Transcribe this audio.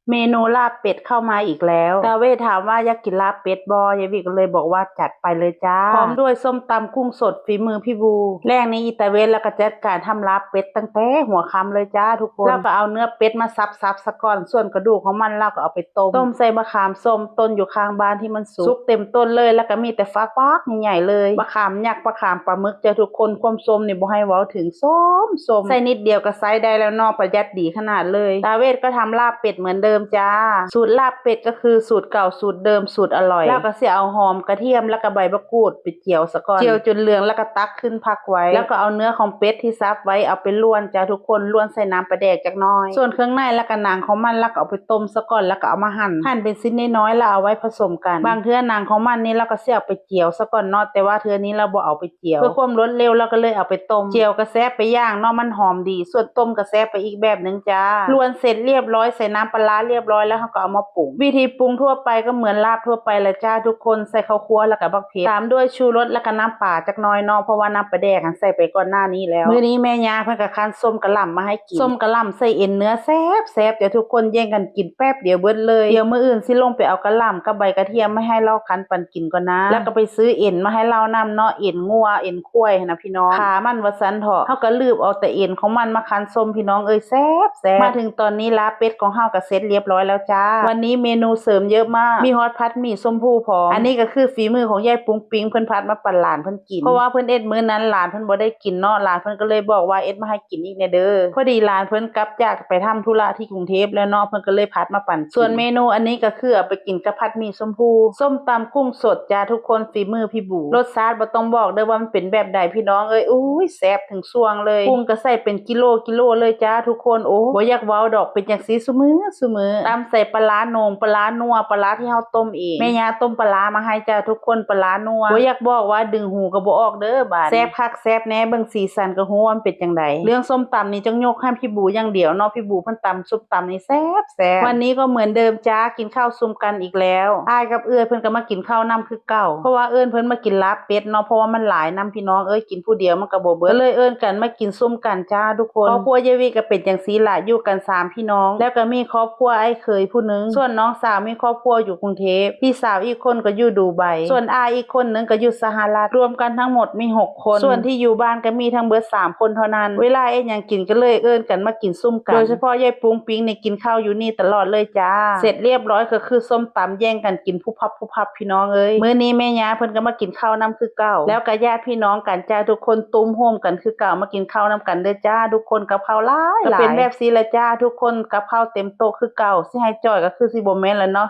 ເມນູລາບເປັດເຂົ້າມາອີກແລ້ວ. ຕາເວດຖາມວ່າ ຢາກກິນລາບເປັດບໍ່? ຍາຍວິກກໍເລີຍບອກວ່າ ຈັດໄປເລີຍຈ້າ ພ້ອມດ້ວຍສົ້ມຕຳກຸ້ງສົດຝີມືພີ່ບູ. ແລງນີ້ອີຕາເວດລະກະຈັດການທຳລາບເປັດຕັ້ງແຕ່ຫົວຄ່ຳເລີຍຈ້າທຸກຄົນ. ລາວກໍເອົາເນື້ອເປັດມາສັບໆສາກ່ອນ ສ່ວນກະດູກຂອງມັນລາວກໍເອົາໄປຕົ້ມ ຕົ້ມໃສ່ມະຂາມສົ້ມຕົ້ນຢູ່ຂ້າງບ້ານທີ່ມັນສຸກ ສຸກເຕັມຕົ້ນເລີຍ ລະກະມີແຕ່ຝັກບັກໃຫຍ່ໆເລີຍ ມະຂາມຍັກ ມະຂາມປາໝຶກຈ້າທຸກຄົນ. ຄວາມສົ້ມນີ້ບໍ່ໃຫ້ເວົ້າເຖິງ ສົ້ມໆ ໃສ່ນິດດຽວກໍໃຊ້ໄດ້ແລ້ວເນາະ ປະຢັດດີຂະໜາດເລີຍ. ຕາເວດກໍທຳລາບເປັດເໝືອນເດີມຈ້າ. ສູດລາບເປັດກໍຄືສູດເກົ່າສູດເດີມ ສູດອະລ່ອຍ. ລາວກໍຊິເອົາຫອມ ກະທຽມ ລະກະໃບມະກູດໄປຈຽວສາກ່ອນ ຈຽວຈົນເຫຼືອງ ລະກະຕັກຂຶ້ນພັກໄວ້ ລະກະເອົາເນື້ອຂອງເປັດທີ່ສັບໄວ້ເອົາໄປລ້ວນຈ້າທຸກຄົນ ລ້ວນໃສ່ນ້ຳປາແດກຈັກໜ້ອຍ ສ່ວນເຄື່ອງໃນ ລະກະໜັງຂອງມັນ ລະກະເອົາໄປຕົ້ມສາກ່ອນ ລະກະເອົາມາຫັ່ນ ຫັ່ນເປັນຊິ້ນນ້ອຍໆ ລະເອົາໄວ້ຜະສົມກັນ. ບາງເທື່ອໜັງຂອງມັນນີ້ ລາວກໍຊິເອົາໄປຈຽວສາກ່ອນເນາະ ແຕ່ວ່າເທື່ອນີ້ລາວບໍ່ເອົາໄປ ຈຽວ ເພື່ອຄວາມລວດເລັວ ລາວກໍເລີຍເອົາໄປຕົ້ມ. ຈຽວກໍແຊບໄປຢ່າງເນາະ ມັນຫອມດີ ສ່ວນຕົ້ມກໍແຊບໄປອີກແບບໜຶ່ງຈ້າ. ລ້ວນເສັດລຽບຮ້ອຍ ໃສ່ນ້ຳປາຮ້າລຽບຮ້ອຍ ແລ້ວເຮົາກໍເອົາມາປຸງ. ວິທີປຸງທົ່ວໄປກໍເໝືອນລາບທົ່ວໄປລະຈ້າທຸກຄົນ ໃສ່ເຂົ້າຂົ້ວ ລະກະບັກເຜັດ ຕາມດ້ວຍຊູລົດ ລະກະນ້ຳປາຈັກໜ້ອຍເນາະ ເພາະວ່ານ້ຳປາແດກຫັ້ນໃສ່ໄປກ່ອນໜ້ານີ້ແລ້ວ. ມື້ນີ້ແມ່ຍ່າເພິ່ນກໍຄັ້ນສົ້ມກະຫຼ່ຳມາໃຫ້ກິນ ສົ້ມກະຫຼ່ຳໃສ່ເອັນເນື້ອແຊບໆ ແຕ່ທຸກຄົນແຍ່ງກັນກິນແປັບດຽວເບິດເລີຍ. ດຽວມື້ອື່ນຊິລົງໄປເອົາກະຫຼ່ຳກັບໃບກະທຽມມາໃຫ້ລາວຄັ້ນປັນ ກິນກ່ອນນາ ແລ້ວກໍໄປຊື້ເອັນມາໃຫ້ລາວນຳເນາະ ເອັນງົວ ເອັນຄວາຍຫັ້ນນະພີ່ນ້ອງ ຂາມັນວ່າຊັ້ນເຖາະ. ເຮົາກໍລືບເອົາແຕ່ເອັນຂອງມັນມາຄັ້ນສົ້ມພີ່ນ້ອງເອີຍ ແຊບໆ. ມາເຖິງຕອນນີ້ລາບເປັດຂອງເຮົາກໍເສັດລຽບຮ້ອຍແລ້ວຈ້າ. ວັນນີ້ເມນູເສີມເຍອະມາກ ມີຮອດຜັດໝີ່ຊົມພູພ້ອມ. ອັນນີ້ກໍຄືຝີມືຂອງຍາຍປຸງປິງ ເພິ່ນຜັດມາປັນຫຼານເພິ່ນກິນ ເພາະວ່າເພິ່ນເຮັດມື້ນັ້ນຫຼານເພິ່ນບໍ່ໄດ້ກິນເນາະ ຫຼານເພິ່ນກໍເລີຍບອກວ່າ ເຮັດມາໃຫ້ ກິນອີກແດ່ເດີ. ພໍດີຫຼານເພິ່ນກັບຈາກໄປທຳທຸລະທີ່ກຸງເທບແລ້ວເນາະ ເພິ່ນກໍເລີຍຜັດມາປັນກິນ. ສ່ວນເມນູອັນນີ້ກໍຄືເອົາໄປກິນກັບຜັດໝີ່ຊົມພູ ສົ້ມຕຳກຸ້ງສົດຈ້າທຸກຄົນ ຝີມືພີ່ບູ. ລົດຊາດບໍ່ຕ້ອງບອກເດີວ່າມັນເປັນແບບໃດພີ່ນ້ອງເອີຍ. ໂອ້ຍ ແຊບເຖິງຊ່ວງເລີຍ. ກຸ້ງກໍໃສ່ເປັນກິໂລກິໂລເລີຍຈ້າທຸກຄົນ. ໂອ້ ບໍ່ຢາກເວົ້າດອກ ເປັນຈັ່ງຊີ້ຊຸມື້ ຊຸມື້. ຕຳໃສ່ປາຫຼ້າໜົງ ປາຫຼ້ານົວ ປາຫຼ້າທີ່ເຮົາຕົ້ມເອງ. ແມ່ຍ່າຕົ້ມປາຫຼ້າມາໃຫ້ຈ້າທຸກຄົນ ປາຫຼ້ານົວ. ບໍ່ຢາກບອກວ່າດຶງຫູກໍບໍ່ອອກເດີບາດນີ້. ແຊບຄັກແຊບແນ່ ເບິ່ງສີສັນກໍຮູ້ວ່າມັນເປັນຈັ່ງໃດ. ເລື່ອງສົ້ມຕຳນີ້ຕ້ອງຍົກໃຫ້ພີ່ບູຢ່າງດຽວເນາະ ພີ່ບູເພິ່ນຕຳສົ້ມຕຳນີ້ແຊບໆ. ວັນນີ້ກໍເໝືອນເດີມຈ້າ ກິນເຂົ້າຊຸມກັນອີກແລ້ວ. ອ້າຍກັບເອື້ອຍເພິ່ນກໍມາກິນເຂົ້ານຳຄືເກົ່າ ເພາະວ່າເອີ້ນເພິ່ນມາກິນລາບເປັດເນາະ ເພາະວ່າມັນຫຼາຍນຳພີ່ນ້ອງເອີຍ ກິນຜູ້ດຽວມັນກໍບໍ່ເບິດ ກໍເລີຍເອີ້ນກັນມາກິນຊຸມກັນຈ້າທຸກຄົນ. ຄອບຄົວຍາຍວິກກໍເປັນຈັ່ງຊີ້ລະ ຢູ່ກັນສາມພີ່ນ້ອງ ແລ້ວກໍມີຄອບຄົວອ້າຍເຂີຍຜູ້ໜຶ່ງ ສ່ວນນ້ອງສາວມີຄອບຄົວຢູ່ກຸງເທບ ພີ່ສາວອີກຄົນກໍຢູ່ດູໄບ ສ່ວນອ້າຍອີກຄົນໜຶ່ງກໍຢູ່ສະຫະລັດ ລວມກັນທັງໝົດມີຫົກຄົນ ສ່ວນທີ່ຢູ່ບ້ານກໍມີທັງເບິດສາມຄົນເທົ່ານັ້ນ. ເວລາເຮັດຫຍັງກິນກໍເລີຍເອີ້ນກັນມາກິນຊຸມກັນ ໂດຍສະເພາະຍາຍປຸງປິງນີ້ກິນເຂົ້າຢູ່ນີ້ຕະຫຼອດເລີຍຈ້າ. ເສັດລຽບຮ້ອຍກໍຄືສົ້ມຕຳ ແຍ່ງກັນກິນພຸບພັບ ພຸບພັບ ພີ່ນ້ອງເອີຍ. ມື້ນີ້ແມ່ຍ່າເພິ່ນກໍມາກິນເຂົ້ານຳຄືເກົ່າ ແລ້ວກໍຍາດພີ່ນ້ອງກັນຈ້າ ທຸກຄົນຕຸ້ມໂຮມກັນຄືເກົ່າ ມາກິນເຂົ້ານຳກັນເດີຈ້າທຸກຄົນ. ກັບເຂົ້າຫຼາຍໆ ກໍເປັນແບບຊີ້ລະຈ້າທຸກຄົນ ກັບເຂົ້າເຕັມໂຕະຄືເກົ່າ. ຊິໃຫ້ຈ່ອຍກໍຄືຊິບໍ່ແມ່ນລະເນາະ.